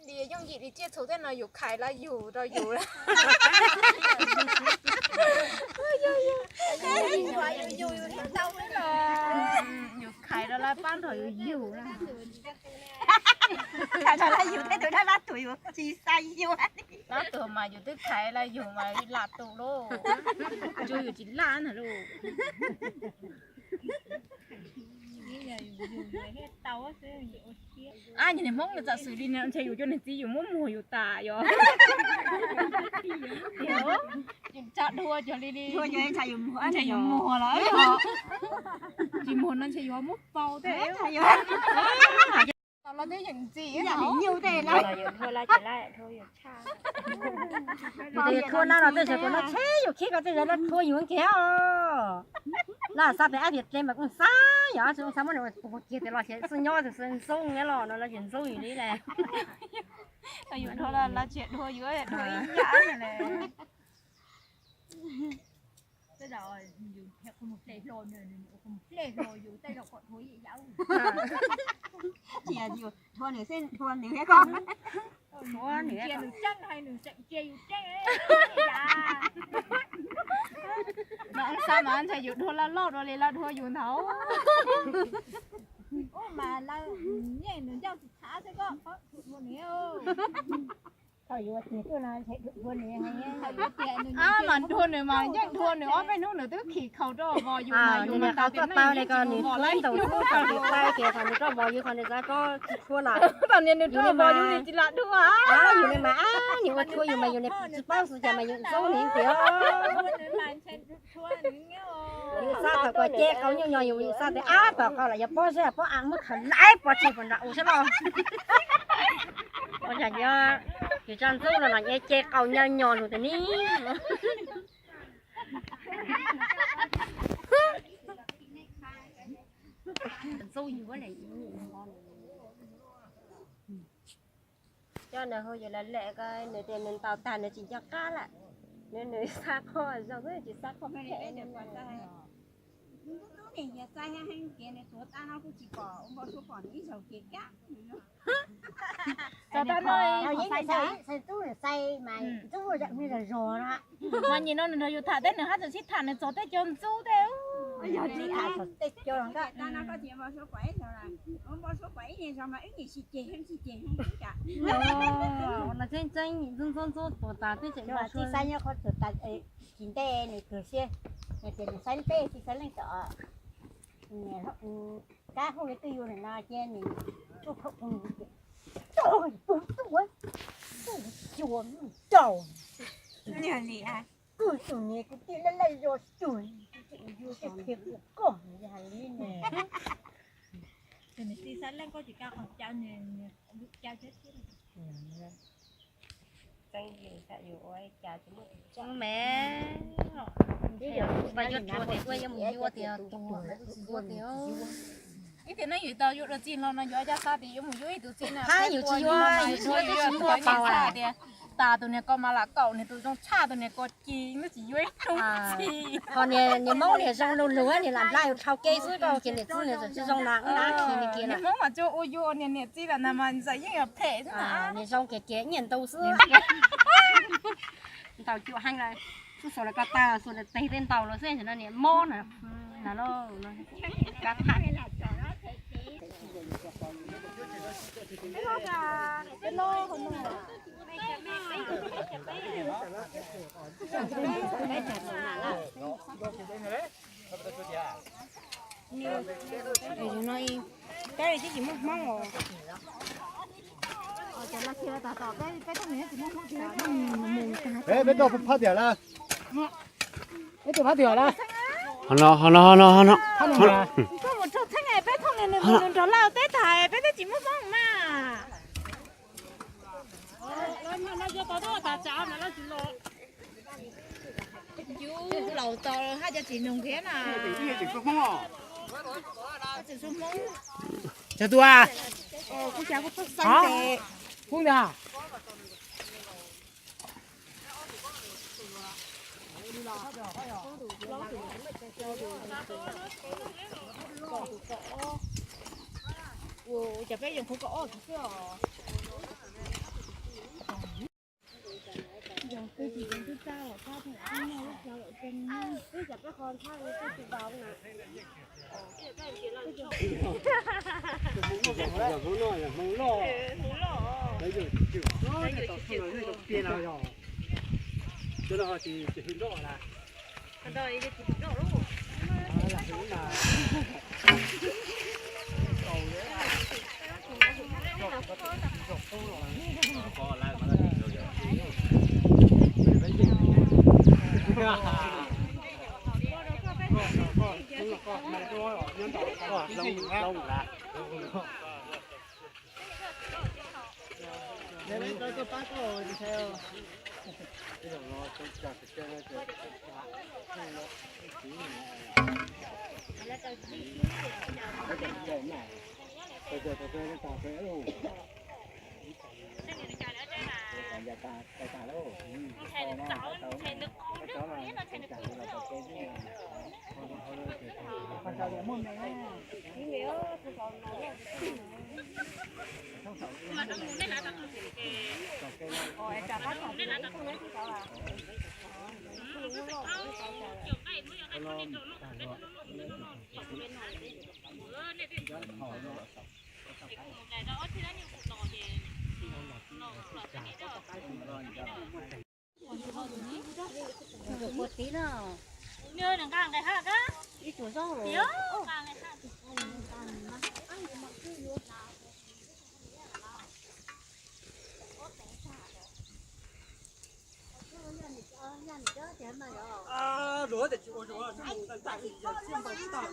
Li yooj yim li tsiaj txhu tej no yus khaiv los yug rau yus. Yus khaiv rau lawv pab nrog yus yug. Khaiv rau lawv yug tej tus dab lab tus yus tsis xav yug. Lab tus mas yus twb khaiv los yug mas lam tus lauj. Tsuas yus tsis laj na lauj. Ab, niag Hmoob no txawm xws li ntshe yus cov niag txiv yus muab muag yus tas yom. Tsa dhua cov li li. Ntshe yus muag los tsis muag no ntshe yus muab pau tej. Los twb yeem ntxim. Yus thua na los tej zaum kuv no tsheb yus khib ko tej zaum lawv thua yus nkeeg os. Lawv xav tias ab tias tle mas kuj xav yog ab tsi kuj xav muab nws ua kiag tias los xyov xwb nyob xwb ntxub nyob los no los xyov ntxub yus li lawm. Yus dhua los tsis dhua yus dhua ib yam li. Cia yus thua nws xwb, thua nws thiab koj. Thua nws, cia nws tseeb hais nws tseem cia yus tseeb. Mas xav mas ntshe yus dhua lawv loj dua li lawv dhua yus ntag. Ub mas lawv yeej nws ncauj tsis txhav xwb koj paub thua nws. Thaum yus tiag tuaj no ntshe dhua nws. Ab mas dhua nws mas yeej dhua nws ob peb hnub nws twb khim khaus rau vos yus mas yus mas tau tias nws yeej tsis mus vos lawv ib hnub. Thaum nws rau vos yus qhov nws xav tsis thua lawm. Thaum niag nws rau vos yus tsis lam dhua. Yus li mas ab nws ua thua yus mas yus tsis paub xwb cas mas yus ntxub nws tiag. Yus xav thaum koj ce qau nyuj nyo yus xav tias ab tom qau lawm yog pob zeb pob av muab khaws laib pov tseg puas nram u sab los. Ua cas yus tsa ntxub no los nyias ce qau nyo nyo lus tias ni. Ntxub yus. Coj nws hu yus los lem ko nws tias nws ntaus tag nws tsis nco qab lawm. Nws nws xa qhov zoo xwb tsis xa qhov phem. Tub tub niam hiav xaiv heev heev ces nws tuav tag no kuj tsis pom ua npau suav pom nws ib zaug ces kab. Txog tag no xaiv tub nws xaiv mas ntxub zam me zog zog no. Mas nim no nws nrog yus tham tej nws haj tseem sib tham nws txog tej cov ntxub tej. Yog tsis tham tej cov no koj tias npau suav pom ib zaug, npau suav pom ib zaug mas wb niam sib ceg heev sib ceg heev. No tseeb tseeb ntxub ntxub ntxub tuav tas twb tseem npau suav. Tsis xaiv nyob qhov txawm tas tsis ntev nws kawg siab, nws tias nws xaiv peb tsis xaiv leej tom. Kab hu li twj ywm no ces nws tsuj khaum pug tias, pug tuaj, pug xyuas rau. Kuv tus niam kuv tij laj laj zos cuag, kuv tseem yug tej qhia kuv koj hais li ne. Tij xaiv leej koj tsis kav qhov caw nws, caw thiab thiab. Txeeb yus xav yus ua cas tsis muaj tseeb me. Pas yuav tuag tias kuj yuav mus yuav tias tuag, yuav tias. Ib tias neej yus tau yuav dua txij hlo no yuav caj xav tias yuav mus yuav ib tug txij na. Hab yus tsis yuav, yus tsis yuav, yus tsis yuav tau tias tas tus niag ko mas lam kaum niag tus zoo tshaj tus niag ko ces twb tsis yuav ib tug txij. Ho niag Hmoob niag zoo lug lug niag lam nplaj yus dhau kev xwb koj ces niam txiv niag txawm tsis zoo na, ub na khi niag kiag na. Hmoob mas tsuas ua yuav niag niam txiv lam na mas ntxawm yeej yog phem xwb na. Niag zoo kiag kiag nyiaj ntau xwb. Ntaus cuam heev lawm, tub xuas lawv ko tag xuas lawv teg tej ntaus lawm xwb no niam mob na. Kab tham. Peb tsis muaj Hmoob os. Peb tau phab tiam lawm. Peb tau phab tiam lawm. Ho no, ho no, ho no, ho no. Koj mus raug txheeb peb thooj nws, nws mus nrog Lauj teb tag peb twb tsis muaj Hmoob mas. Yus laus tau haj cov tsis nug thiab na. Cov tus a, kuv cas kuv pheej xeeb tes. Kuv ntag. Ua cas peb yeej qhuav kaum ob xwb os. Hmoob noj, yog Hmoob loj, lawv yuav tsis tswj, tau txhua no yog, cov no tsis hwm nroj na. Ua tib no. Nws nqa nqe ha ka. Ib tsuas zaub. Luag tias tsis ua zoo, mus tag tag siab npau tag.